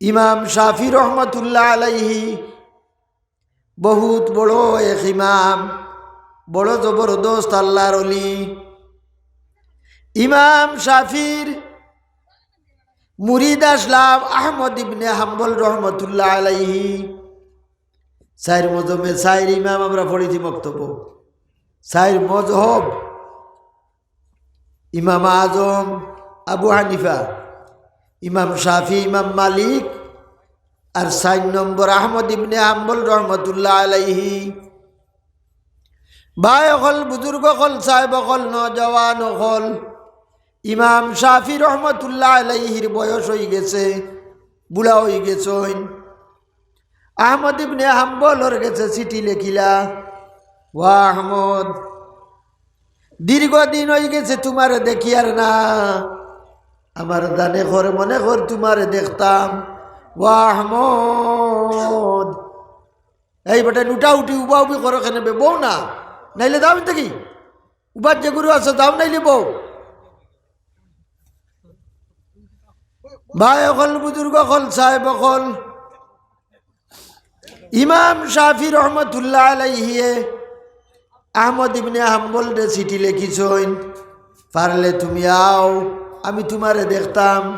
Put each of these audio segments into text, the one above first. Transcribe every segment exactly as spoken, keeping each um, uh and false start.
ইমাম শাফি রহমতুল্লাহ আলাইহি বহুত বড় এক ইমাম, বড় জবরদস্ত আল্লাহর অলি। ইমাম শাফির মুরিদ আসলাম আহমদ ইবনে হাম্বল রহমতুল্লাহ আলাইহি। চাইর মজহবে চাইর ইমাম আমরা পড়ছি মক্তব, চাইর মজহব, ইমাম আজম আবু হানিফা, ইমাম শাফি, ইমাম মালিক, আর চাইর নম্বর আহমদ ইবনে হাম্বল রহমতুল্লাহ আলাইহি। ভাই অকল, বুজুর্গ অকল, সাহেব অকল, নওজওয়ান অকল, ইমাম শাফি রহমতুল্লাহ আলাইহির বয়স অইগেছে, বুড়া অইগেছইন। আহমদ ইবনে হাম্বলর গেছে চিঠি লেখিলা, "ওয়া আহমদ, দীর্ঘদিন অইগেছে তুমারে দেখিয়ার না, আমার জানে কর মনে কর তুমারে দেখতাম, ওয়া আহমদ।" এই বেটা, উঠা উঠি উবা উবি করো কেনে বে, বও না, নাইলে যাও ইন থাকি। উবাত যে গুরু আছে, যাও নাইলে বও। ভাই অকল, বুজুর্গ অকল, সাহেব অকল, ইমাম শাফি রহমতুল্লাহ আলাইহিয়ে আহমদ ইবনে হাম্বলরে চিঠি লেখিছইন, "পারলে তুমি আও, আমি তুমারে দেখতাম।"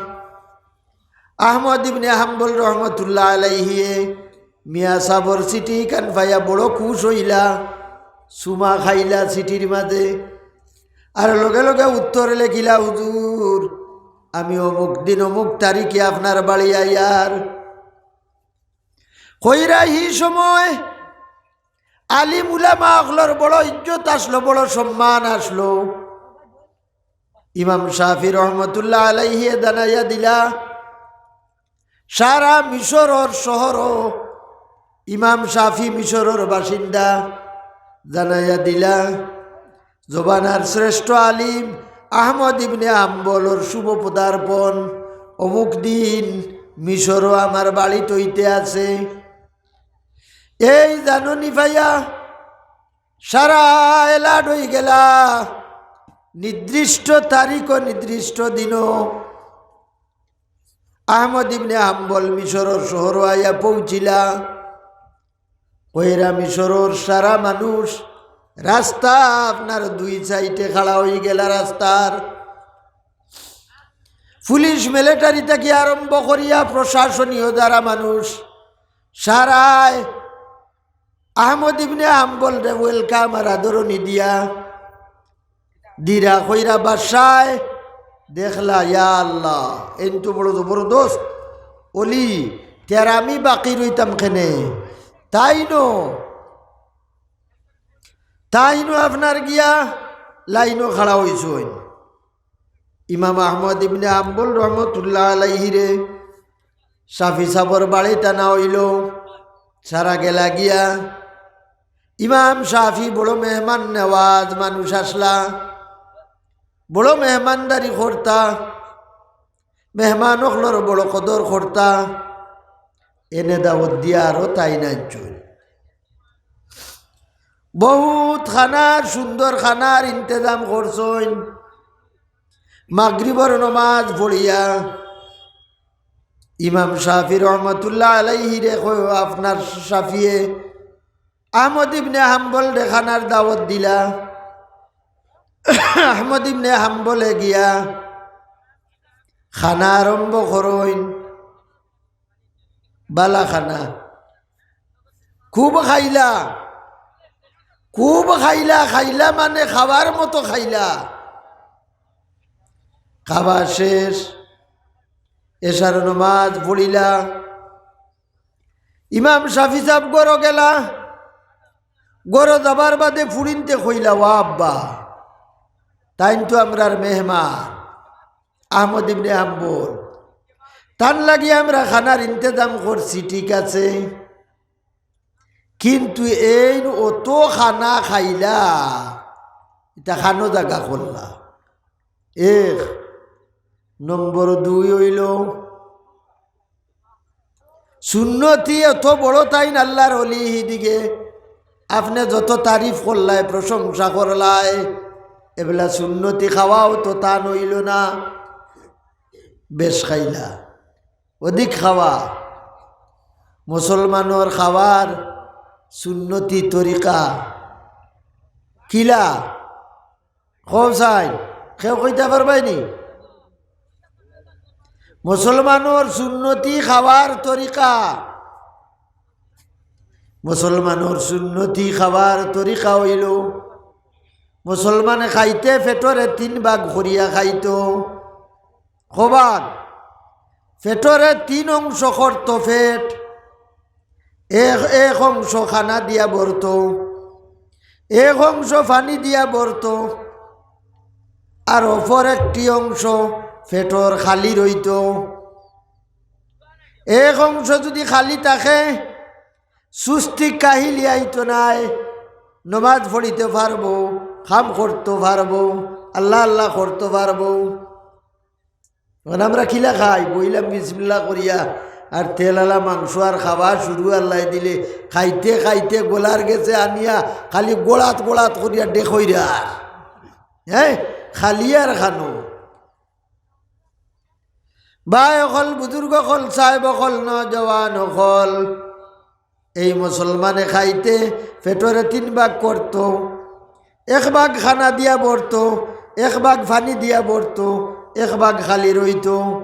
আহমদ ইবনে হাম্বল রহমতুল্লাহ আলাইহিয়ে মিয়া সাবর চিঠি খান পাইয়া বড় খুশ অইলা, চুমা খাইলা চিঠির মাঝে। আর লগে লগে উত্তর লেখিলা, "হুজুর, আমি অমুক দিন অমুক তারিখে আপনার বাড়ি আইয়ার।" কইরা হি সময় আলিম উলামা অকলর বড় ইজ্জত আসলো, বড় সম্মান আসলো। ইমাম শাফি রহমতুল্লাহ আলাইহি জানাইয়া দিলা, সারা মিশরর শহরো ইমাম শাফি মিশরর বাসিন্দা, জানাইয়া দিলা, জমানার শ্রেষ্ঠ আলিম আহমদ ইবনে হাম্বলর শুভ পদার্পণ অমুক দিন মিশরো আমার বাড়িত অইতে আছে। এই জাননি পাইয়া সারা এলাট অইগেলা, নির্দিষ্ট তারিখো নির্দিষ্ট দিনও আহমদ ইবনে হাম্বল মিশরর শহরো আইয়া পৌঁছিলা। কইরা মিশরর সারা মানুষ রাস্তা আপনার দুই সাইডে খাড়া অইগেলা রাস্তার। পুলিশ মিলিটারি থাকি আরম্ভ করিয়া প্রশাসনীয় যারা মানুষ সারায় আহমদ ইবনে হাম্বলরে welcome আর আদরণি দিয়া দিরা কইরা বাসায় দেখলা, ইয়া আল্লাহ, এইন তো বড় জবরদস্ত অলি, তে আর আমি বাকি রইতাম কেনে? তাইনও, তাইনও আপনার গিয়া লাইনও খাড়া অইছইন। ইমাম আহমদ ইবনে হাম্বল রহমতুল্লাহ আলাইহিরে শাফি সাবর বাড়িত আনা অইলো, সারা গেলা গিয়া। ইমাম শাফি বড় মেহমান নেওয়াজ মানুষ আসলা, বড় মেহমানদারি করতা, মেহমান অকলর বড় কদর করতা। এনে দাওয়াত দিয়া আরো তাইন আনছইন। বহুত খানার, সুন্দর খানার ইন্তেজাম করছইন। মাগরিবর নমাজ পড়িয়া ইমাম শাফি রহমতুল্লাহ আলাইহিরে কয়, আপনার শাফিয়ে আহমদ ইবনে হাম্বলরে খানার দাওয়াত দিলা। আহমদ ইবনে হাম্বলে গিয়া খানা আরম্ভ করইন। বালা খানা। খুব খাইলা, খুব খাইলা, খাইলা মানে খাওয়ার মতো খাইলা। খাওয়া শেষ, এশার নমাজ পড়িলা। ইমাম শাফি সাব ঘরো গেলা। ঘরো যাবার বাদে ফুড়িন্তে কইলা, "ও আব্বা, তাইন তো আমরার মেহমান, আহমদ ইবনে হাম্বল, তান লাগি আমরা খানার ইন্তেজাম করছি, ঠিক আছে, কিন্তু এইন অত খানা খাইলা, ইটা খানো জাগা করলা।" এক। নম্বর দুই অইলো, সুন্নতি অত বড় তাইন আল্লাহর অলি, হিদিগে আপনে যত তারিফ করলায়, প্রশংসা করলায়, এবলা সুন্নতি খাওয়াও তো তান অইলো না, বেশ খাইলা। অধিক খাওয়া। মুসলমানর খাওয়ার সুন্নতি তরিকা কিলা? কও চাই, কেউ কইতা পারবায়নি? মুসলমানর সুন্নতি খাওয়ার তরিকা। মুসলমানর সুন্নতি খাওয়ার তরিকা অইলো, মুসলমানে খাইতে পেটরে তিন ভাগ করিয়া খাইতো। কবান, পেটরে তিন অংশ করতো পেট। এক, এক অংশ খানা দিয়া ভরতো, এক অংশ পানি দিয়া ভরতো, আর অপর একটি অংশ পেটর খালি রইতো। এক অংশ যুদি খালি থাকে, সুস্তি কাহিলি আইতো নায়, নমাজ পড়িতো পারবো, কাম করতো পারবো, আল্লাহ আল্লাহ করতো পারবো। অখন আমরা কিলা খাই, বইলাম বিসমিল্লাহ করিয়া, আর তেল আলা মাংস আর খাওয়া শুরু আল্লায় দিলে, খাইতে খাইতে গলার গেছে আনিয়া খালি গোড়াত গোড়াত করিয়া ডেকইরা আর, হ্যাঁ, খালি আর খানো। ভাই অকল, বুজুর্গ অকল, সাহেব অকল, নওজোয়ান অকল, এই মুসলমানে খাইতে পেটরে তিন ভাগ করতো, এক ভাগ খানা দিয়া ভরতো, এক ভাগ পানি দিয়া ভরতো, এক ভাগ খালি রইতো।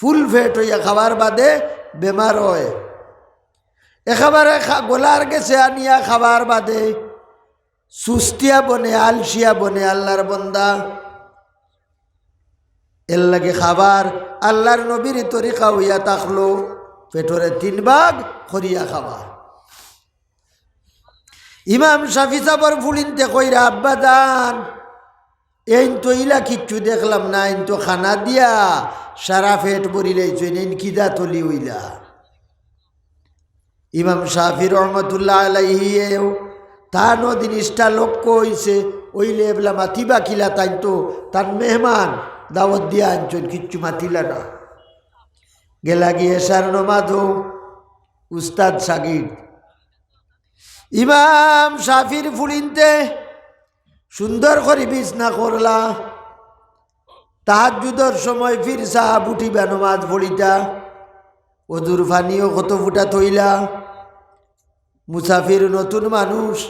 ফুল পেট অইয়া খাওয়ার বাদে বেমার অয়, একেবারে খা-, গলার গেছে আনিয়া খাওয়ার বাদে সুস্তিয়া বনে, আলসিয়া বনে আল্লাহর বন্দা। এরলাগি খাবার আল্লাহর নবীর তরিকা অইয়া থাকলো, পেটরে তিন ভাগ করিয়া খাওয়া। ইমাম শাফি সাবর ফুড়িন্তে কইরা, "আব্বা জান, এইন তো ইলা কিচ্ছু দেখলাম না, এইন তো খানা দিয়া সারা পেট ভরিলাইছইন, এইন কিতা তলি অইলা?" ইমাম শাফি রহমতুল্লাহ আলাইহি এও তানও জিনিসটা লক্ষ্য অইছে, অইলে এবলা মাতিবা কিলা, তাইন তো তান মেহমান দাওয়াত দিয়া আনছইন, কিচ্ছু মাতিলা না। গেলাগি এশার নমাজও উস্তাদ শাগির্দ। ইমাম শাফির ফুড়িন্তে সুন্দর করি বিছনা করলা, তাহাজ্জুদর সময় ফির সাহাব উঠিবা নমাজ পড়িতা, অজুর পানিও কত ফুটা থইলা। মুসাফির নতুন মানুষ,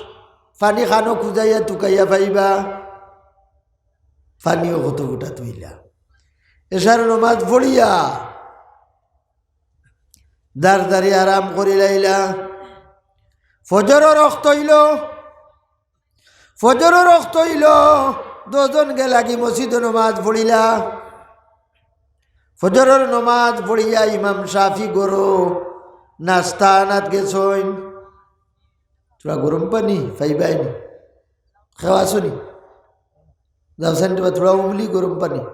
পানি খানো খুজাইয়া তুকাইয়া পাইবা, পানিও কত ফুটা থইলা। এশার নমাজ পড়িয়া দারদারি আরাম করিলাইলা। ফজরর অক্ত অইলো, ফজরর অক্ত অইলো, দুইজন গেলাগি মসজিদো নমাজ পড়িলা। ফজরর নমাজ পড়িয়া ইমাম শাফি ঘরো নাস্তা আনাত গেছইন। থুড়া গরম পানি পাইবায়নি, খাওয়া শুনি। যাও সেন্ট বা থুড়া উমলি গরম পানি।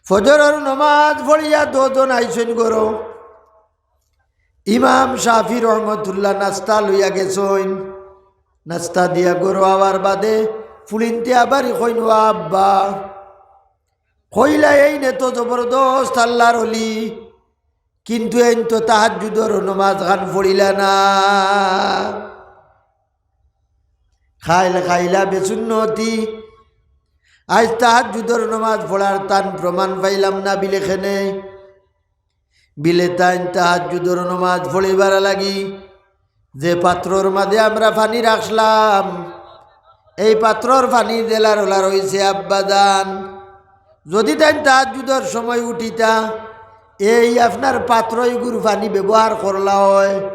ফজরর নমাজ পড়িয়া দুইজন আইছইন ঘরো। ইমাম শাফি রহমতুল্লাহ নাস্তা লইয়া গেছইন। নাস্তা দিয়া ঘরো আওয়ার বাদে ফুড়িন্তে আবার কইন, "ও আব্বা, কইলা এইন তো জবরদস্ত আল্লাহর অলি, কিন্তু এইন তো তাহাজ্জুদর নমাজ খান পড়িলা না।" খাইল খাইলা বেসুন্নতি। আইজ তাহাজ্জুদর নমাজ পড়ার তান প্রমাণ পাইলাম না বিলে খেনে। বিলে তাইন তাহাজ্জুদর নমাজ পড়িবার লাগি যে পাত্রর মাঝে আমরা পানি রাখলাম, এই পাত্রর পানি দেলার ওলা রইছে আব্বা জান। যদি তাইন তাহাজ্জুদর সময় উঠিতা, এই আপনার পাত্র ইগুর পানি ব্যবহার করলা অয়।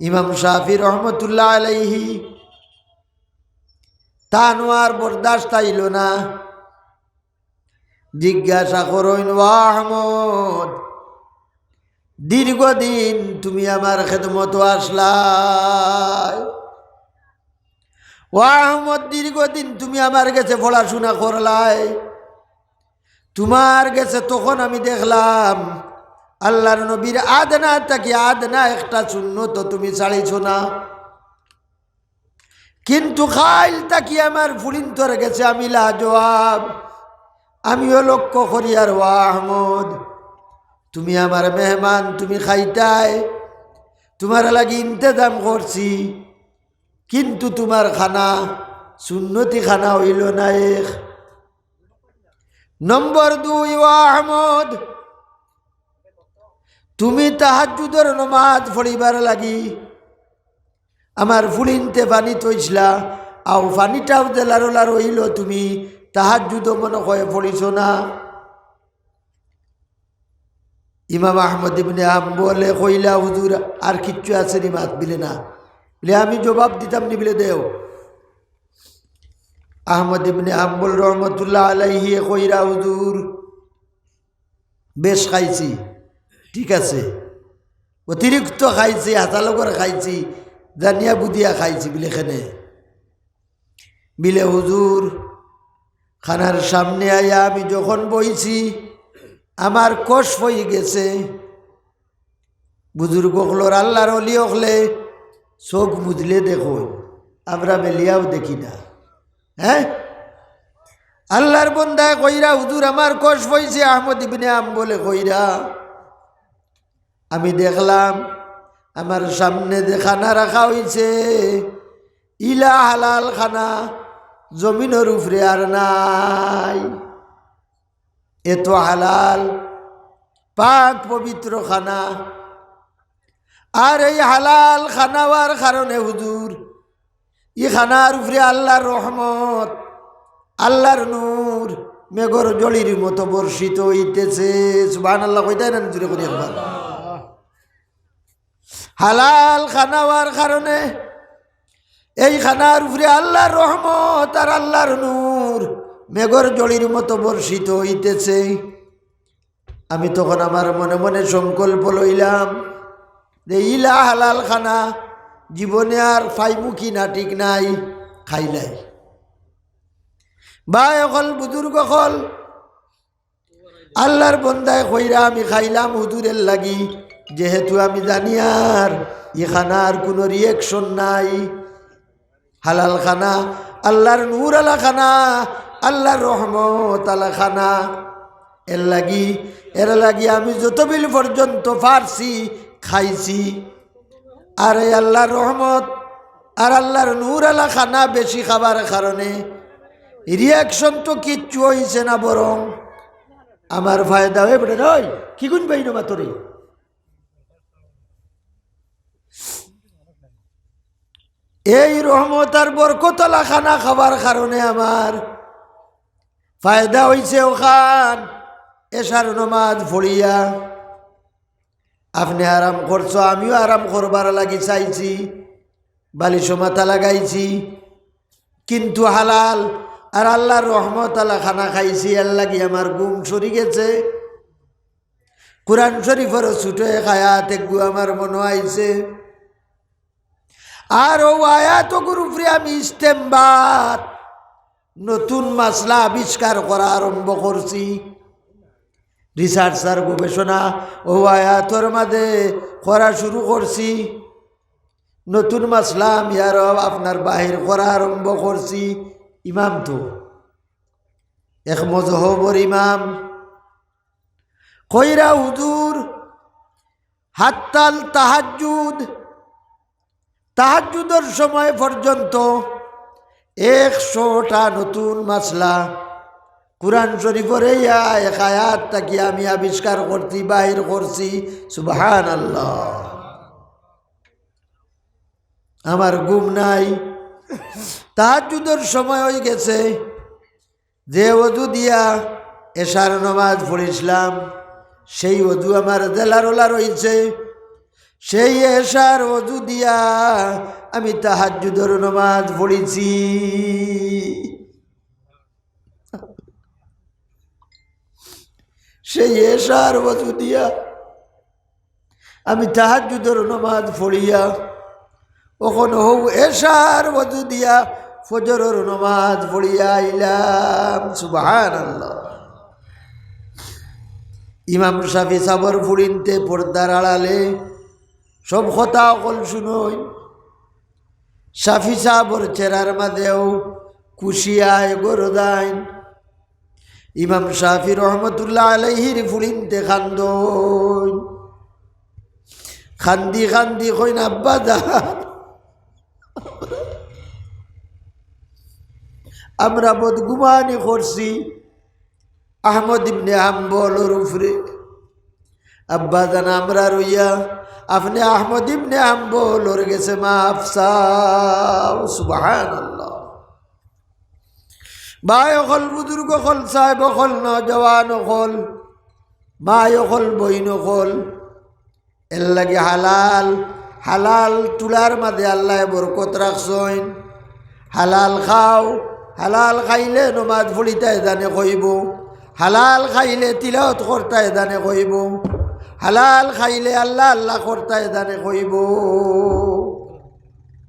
ইমাম শাফি রহমতুল্লাহ আলাইহি তানও আর বরদাস্ত আইলো না। জিজ্ঞাসা করইন, "ও আহমদ, দীর্ঘদিন তুমি আমার খেদমতো আসলায়। ও আহমদ, দীর্ঘদিন তুমি আমার গেছে পড়াশুনা করলায়। তুমার গেছে তখন আমি দেখলাম আল্লাহর নবীর আদনা থাকি আদনা একটা সুন্নত তুমি ছাড়িছো না। কিন্তু খাইল থাকি আমার ফুড়িন্তর গেছে আমি লাজওয়াব। আমিও লক্ষ্য করিয়ার, ও আহমদ, তুমি আমার মেহমান, তুমি খাইতায়, তুমার লাগি ইন্তেজাম করছি, কিন্তু তুমার খানা সুন্নতি খানা অইলো না এক। নম্বর দুই, ও আহমদ, তুমি তাহাজ্জুদর নমাজ পড়িবার লাগি আমার ফুড়িন্তে পানি থইছলা, আও পানিটাও যে লারো লারো অইলো, তুমি তাহাজ্জুদও মনো কয় পড়িছো না। ইমাম আহমদ ইবনে হাম্বলে কইলা, "হুজুর, আর কিচ্ছু আছে নি মাত?" বিলে, "না।" বিলে, "আমি জবাব দিতাম নি?" বিলে, "দেও।" আহমদ ইবনে হাম্বল রহমতুল্লাহ আলাইহি কইরা, "হুজুর, বেশ খাইছি, ঠিক আছে, অতিরিক্ত খাইছি, হাতা লগর খাইছি, জানিয়া বুঝিয়া খাইছি।" বিলে, "কেনে?" বিলে, "হুজুর, খানার সামনে আইয়া আমি যখন বইছি, আমার কষ অই গেছে।" বুজুর্গ অকলর, আল্লার অলি অকলে চোখ মুজলে দেখইন, আমরা মেলিয়াও দেখি না। হ্যাঁ, আল্লার বন্দায় কইরা, "হুজুর, আমার কষ অইছে।" আহমদ ইবনে হাম্বলে কইরা, "আমি দেখলাম আমার সামনে যে খানা রাখা অইছে, ইলা হালাল খানা জমিনর উপরে আর নাই।" এত হালাল, পাক পবিত্র খানা। আর এই হালাল খানা অওয়ার কারণে হুজুর, ই খানার উপরে আল্লার রহমত, আল্লার নূর মেঘর ঝড়ির মতো বর্ষিত অইতেছে। সুবহানাল্লাহ কইতায় না জুরে করি একবার? হালাল খানা অওয়ার কারণে এই খানার উপরে আল্লার রহমত আর আল্লার নূর মেঘর ঝড়ির মতো বর্ষিত অইতেছে। আমি তখন আমার মনে মনে সংকল্প লইলাম যে ইলা হালাল খানা জীবনে আর পাইমু কি না ঠিক নাই, খাইলাই। ভাই অকল, বুজুর্গ অকল, আল্লার বন্দায় কইরা, "আমি খাইলাম হুজুরের লাগি, যেহেতু আমি জানি আর ই খানার কুনু reaction নাই। হালাল খানা, আল্লার নূর আলা খানা, আল্লার রহমত আলা খানা। এর লাগি, এর লাগি আমি যতবিল পর্যন্ত পারছি, খাইছি।" আর এই আল্লার রহমত আর আল্লার নূর আলা খানা বেশি খাবার কারণে reaction তো কিচ্ছু অইছে না, বরং আমার ফায়দা অইবো রে। কিগুন বাইনো মাতরে। এই রহমত আর বরকত আলা খানা খাবার কারণে আমার ফায়দা অইছে অখান এশার নমাজ পড়িয়া। আপনে আরাম করছো, আমিও আরাম করবার লাগি চাইছি, বালিশো মাথা লাগাইছি, কিন্তু হালাল আর আল্লার রহমত আলা খানা খাইছি, এর লাগি আমার ঘুম সরি গেছে। কোরআন শরীফর ছোট এক আয়াত এগু আমার মনো আইছে। আর অউ আয়াতগুর উপরে আমি ইস্তেমবাত, নতুন মাসলা আবিষ্কার করা আরম্ভ করছি। Research আর গবেষণা অউ আয়াতর মাঝে করা শুরু করছি। নতুন মাসলা আমি আরো আপনার বাহির করা আরম্ভ করছি। ইমাম তো এক মজহবর ইমাম কইরা, হুজুর, হাত্তাল তাহাজ্জুদ, তাহাজ্জুদর সময় পর্যন্ত একশোটা নতুন মাসলা কোরআন শরীফর ইয়া এক আয়াত থাকি আমি আবিষ্কার করছি, বাহির করছি। সুবহানাল্লাহ। আমার ঘুম নাই, তাহাজ্জুদর সময় অই গেছে, যে অজু দিয়া এশার নমাজ পড়ছিলাম, সেই অজু আমার জেলার ওলা রইছে। সেই এশার অজু দিয়া আমি তাহাজ্জুদর নমাজ পড়ছি। সেই এশার অজু দিয়া আমি তাহাজ্জুদর নমাজ পড়িয়া, অখন হউ এশার অজু দিয়া ফজরর নমাজ পড়িয়া আইলাম। সুবহানাল্লাহ। ইমাম শাফি সাবর ফুড়িন্তে পর্দার আড়ালে সব কথা অকল শুনইন। শাফি সাবর চেহারার মাঝেও খুশি আয় গরদাইন। ইমাম শাফি রহমতুল্লাহ আলাইহির ফুড়িন্তে কান্দইন। কান্দি কান্দি কইন, "আব্বা জান, আমরা বদগুমানি করছি আহমদ ইবনে হাম্বলর উপরে, আব্বাজান, আমরা রইয়া আপনে আহমদ ইবনে হাম্বলর গেছে মাফ চাও। সুবহানাল্লাহ। ভাই অকল, বুজুর্গ অকল, সাহেব অকল, নওজোয়ান অকল, মা অকল, বইন অকল, এর লাগি হালাল, হালাল তুলার মাঝে আল্লায় বরকত রাখছইন। হালাল খাও, হালাল খাইলে নমাজ পড়িতায় জানে কইবো, হালাল খাইলে তিলাওত করতায় জানে কইবো, হালাল খাইলে আল্লাহ আল্লাহ করতায় জানে কইবো।